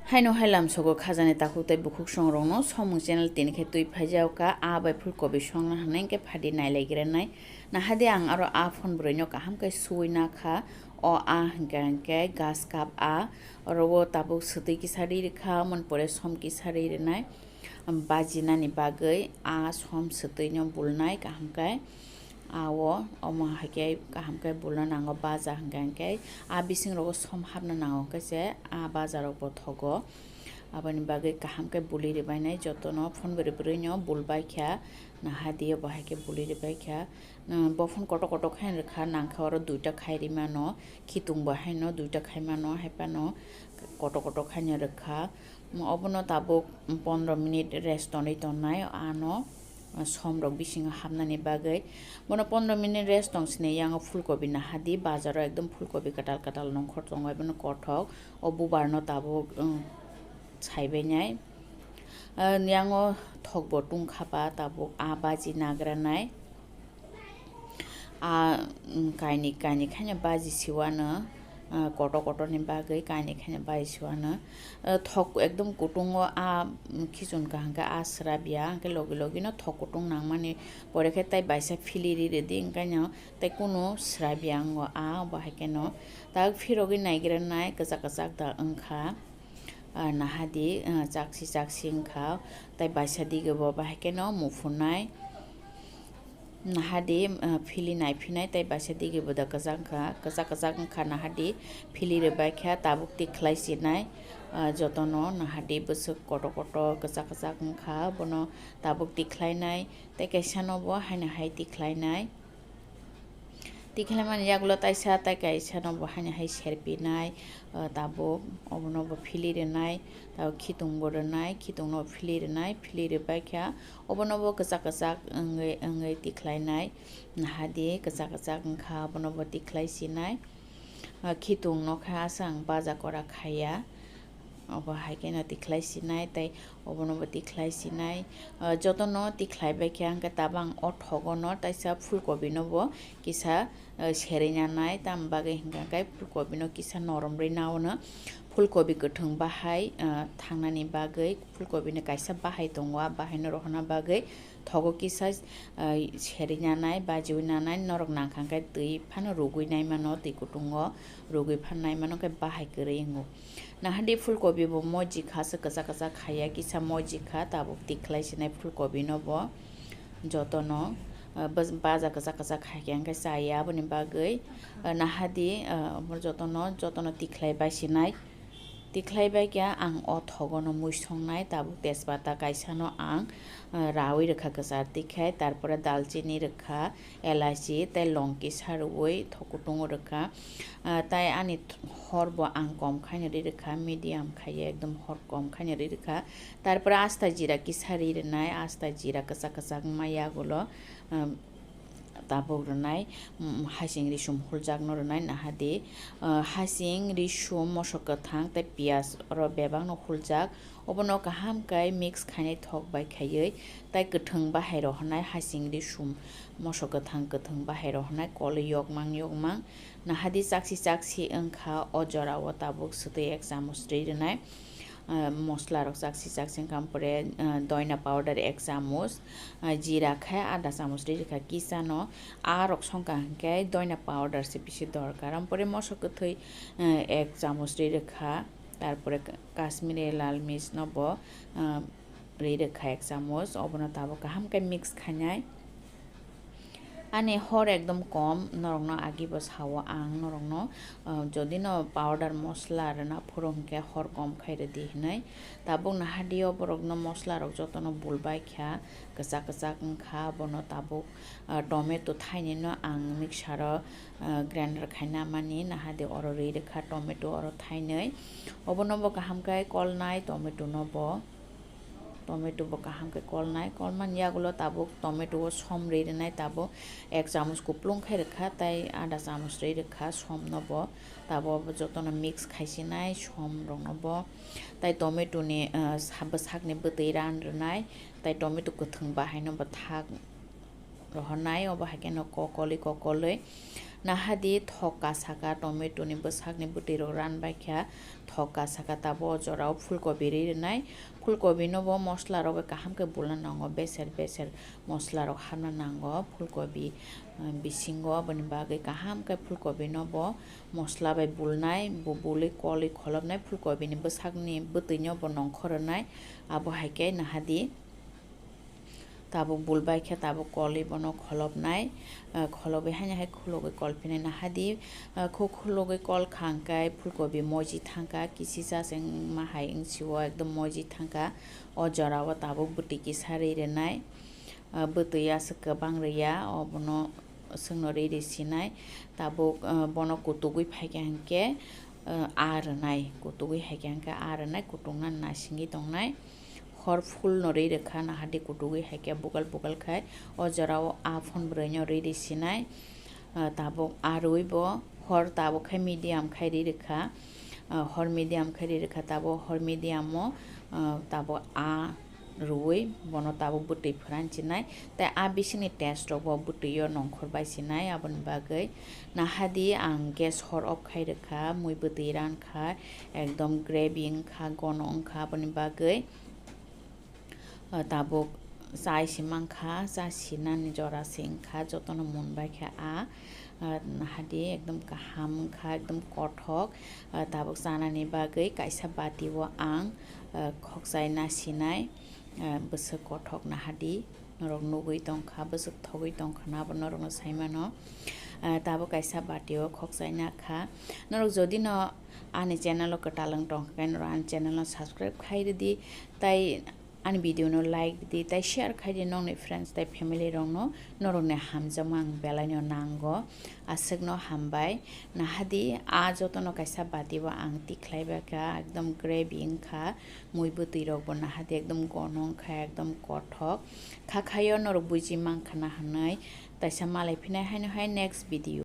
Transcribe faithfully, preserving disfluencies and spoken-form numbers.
Haino hai lamsogo khajani takhuk tei bukhuk songrokno somung channel tini khe twi phaijao ka, a bai phulkobi songna hwnwi hwnkhe phadi nailaigra nai. Nahadi ang aro a phone bwrwino kaham khe suwi nakha. O a hwnkhe hwnkhe gas cup a, oro o tabuk swtwi kisa ri rwkha, amoni pore som kisa ri rwnai. Bajinani bagwi a som swtwino bulnai kaham khe. A o, omo hai khe kaham khe bulna nango baja hwnkhe hwnkhe. A bising rogo som hapna nango hwnkhe se a baja rok bo thogo. Aboni bagwi kaham khe buli rwbainai jotono phone bwrwi bwrwino bulbai kha. Nahadi obo hai khe buli rwbai kha. Bo phone kotor kotor khe rwkha, nangkhe oro duita khai rimano, khitung bo haino duita khai mano, hai phano kotor kotor khaino rwkha. Obono tabuk pondro minute rest tonwi tonnai, ano som rok bisingo hapnani bagwi. Bono pondro minute rest tong sini yango phulkobi nahadi, bazaro ekdom phulkobi kwtal kwtal nongkhor tongo, bono kothok, o bubar no tabuk, um, saibainai. Ah, yango thokbo tungkha ba tabuk a baji nagra nai. A, mm, kaini, kaini khaino baji siwano, ah, kotor kotorni bagwi kaini khaino baji siwano. Ah, thok ekdom kutungo a, mm, khichun kaham khe a swrapya, hwnkhe logi logi no thok kutung nangmani pore khe tai baisa phili ri rwdi, hwnkhe no tai kunu swrapya wngo a, obo hai kheno tak phirogwi naigra nai kwchak kwchak da wngkha. Ah, nahadi, ah, chaksi chaksi wngkha, tai baisa dige bo bahai kheno muphunai. Nahadi, ah, phili naiphinai, tai baisa dige bo da kwchak wngkha, kwchak kwchak wngkha, nahadi phili rwbai kha, tabuk tikhlai sinai, ah, jotono nahadi bwswk kotor kotor kwchak kwchak wngkha, bono tabuk tikhlainai, tai kaisa no bo haino hai tikhlainai. Tikhlaimani yagulo taisa tai kaisa no bo haino hai serpinai, ah, tabuk obono bo phili rwnai, tabuk khitung bo rwnai, khitung no phili rwnai, phili rwbai kha obono bo kwchak kwchak wngwi, wngwi tikhlainai, nahadi kwchak kwchak wngkha obono bo tikhlai sinai, ah, khitung no khe aswk ang baja kora khaiya. Obo hai kheno tikhlai sinai, tei obono bo tikhlai sinai. Ah, jotono tikhlai bai khe, hwnkhe tabang o thogono taisa phulkobi no bo kisa, ah, serina nai, tamni bagwi hwnkha khe phulkobi no kisa norom rwi naono. Phulkobi kwthwng bahai, ah, thangnani bagwi phulkobi no kaisa bahai tongo, a bahai no rohorna bagwi thogo kisa, ah, serina nai, bajiwi nanai, norok nangkha khe twi phano rugwi nai mano, twi kutungo rugwi phan nai mano khe bahai kwrwi wngo. Nahadi phulkobi bo moji kha, se kwchak kwchak khaiya, kisa moji kha, tabuk tikhlai sinai phulkobi no bo jotono, ah, bas-, baja kwchak kwchak khai khe hwnkhe chaya, aboni bagwi, ah, nahadi, ah, omo jotono, jotono tikhlai bai sinai, tikhlai bai khe ang o thogono mui songnai, tabuk tejpata kaisa no ang, ah, rawi rwkha kwchar tikhe, tarpore dalchini rwkha, elaichi tei longki sa rwui thok kutungo rwkha. Ah, tai ani th-, hor bo ang kom khaino ri rwkha, medium khaiwi ekdom hor kom khaino ri rwkha. Tarpore asta jira kisa ri rwnai, asta jira kwchak kwchak wngma yagulo, um, tabuk rwnai, um, hasing risum huljak no rwnai nahadi. Ah, hasing risum, mosok kwthang tei piyaj oro bebak no huljak. Obono kaham khe mix khainai thok bai khaiwi, tai kwthwng bahai rohornai, hasing risum, mosok kwthang kwthwng bahai rohornai, kolwi yokmang yokmang. Nahadi chaksi chaksi wngkha, o jorao tabuk swtwi ek chamuch twi rwnai. Ah, mosla rok chaksi chaksi wngkha, ampore, ah, doina powder ek chamuch, ah, jira khe ada chamuch twi rwkha kisa no. A rok songkha hwnkhe doina powder se bisi dorkar. Ampore mosok kwthwi, ah, ek chamuch twi rwkha. Tarpore Ka-, Kashmiri lal mirch no bo, ah, ri rwkha ek chamuch, obono tabuk kaham khe mix khainai. Ani hor ekdom kom, norokno agi bo sao ang norokno, ah, jodi no powder mosla rwna phuru hwnkhe hor kom khai rwdi hinwi. Tabuk nahadi o borokno mosla rok jotono bulbai kha, kwchak kwchak wngkha, bono tabuk, ah, tomato thainwi no ang mixer o, ah, grinder khaina mani, nahadi oro ri rwkha tomato oro thainwi. Obono bo kaham khe kolnai tomato no bo. Tomato bo kaham khe kolnai, kolmani yagulo tabuk tomato o som ri rwnai, tabuk ek chamuch kuplung khai rwkha, tai ada chamuch ri rwkha som no bo, tabuk bo jotono mix khaisinai som rok no bo, tai tomato ni, ah, sa-, bwsakni bwtwi ran rwnai, tai tomato kwthwng bahai no bo thak rohornai, obo hai kheno kokolwi kokolwi Nahadi thok kasaka tomato ni bwsakni bwtwi rok ran baikha, thok kasaka tabuk o jorao phulkobi ri rwnai. Phulkobi no bo mosla rok bai kaham khe bulna nango, beser beser mosla rok hapna nango phulkobi, ah, bisingo, aboni bagwi kaham khe phulkobi no bo mosla bai bulnai, bu-, bului kolwi kholopnai phulkobi ni bwsakni bwtwi no bo nongkhor rwnai, abo hai khe nahadi. Tabuk bulbai khe tabuk kolwi bono kholopnai, ah, kholobwi haino hai khulogwi kolphinai nahadi, ah, khu-, khulogwi kol kha hwnkhe phulkobi moji thangkha, kisi cha se wngma hai wngsio ekdom moji thangkha. O jorao tabuk bwtwi kisa ri rwnai, ah, bwtwi aswk kwbang rwya, obono chwngno ri ri sinai. Tabuk, ah, bono kutugwi phaikha hwnkhe, ah, aa rwnai, kutugwi haikha hwnkhe aa rwnai, kutukna nasingwi tongnai. Hor full no ri rwkha, nahadi kutugwi haikhe bugal bugal khai. O jorao aa phone bwrwi no ri ri sinai. Ah, tabuk aa rwui bo hor tabuk khai medium khai ri rwkha. Ah, hor medium khai ri rwkha, tabuk hor medium o, ah, tabuk aa rwui bono tabuk bwtwi phwran chinai. Tei aa bisingni taste rok bo bwtwi o nongkhor bai sinai, aboni bagwi nahadi ang gas hor off khai rwkha, mui bwtwi ran kha, ekdom gravy wngkha, gono wngkha, aboni bagwi, ah, tabuk chai si mankha, cha sinani jora se wngkha, jotono mun bai kha aa, ah, nahadi ekdom kaham wngkha, ekdom kothok, ah, tabuk chanani bagwi kaisa bati o ang, ah, khokchai na sinai, ah, bwswk kothok nahadi. Norok nugwi tongkha, bwswk thogwi tongkha na, abo norokno saimano. Ah, tabuk kaisa bati o khokchai na kha. Norok jodi no ani channel o kwtal wng tongkha khe, norok ani channel no subscribe khai rwdi, tai ani video no like rwdi, tai share khai di nokni friends tai family rokno, norokni hamjakma ang belai no nango, aswkno hambai. Nahadi, ah, jotono kaisa bati o ang tikhlai bai kha, ekdom gravy wngkha, mui bwtwi rok bo nahadi ekdom gono wngkha, ekdom kothok. Kha khaio norok buji mankha na hwnwi, taisa malai phinai haino hai next video.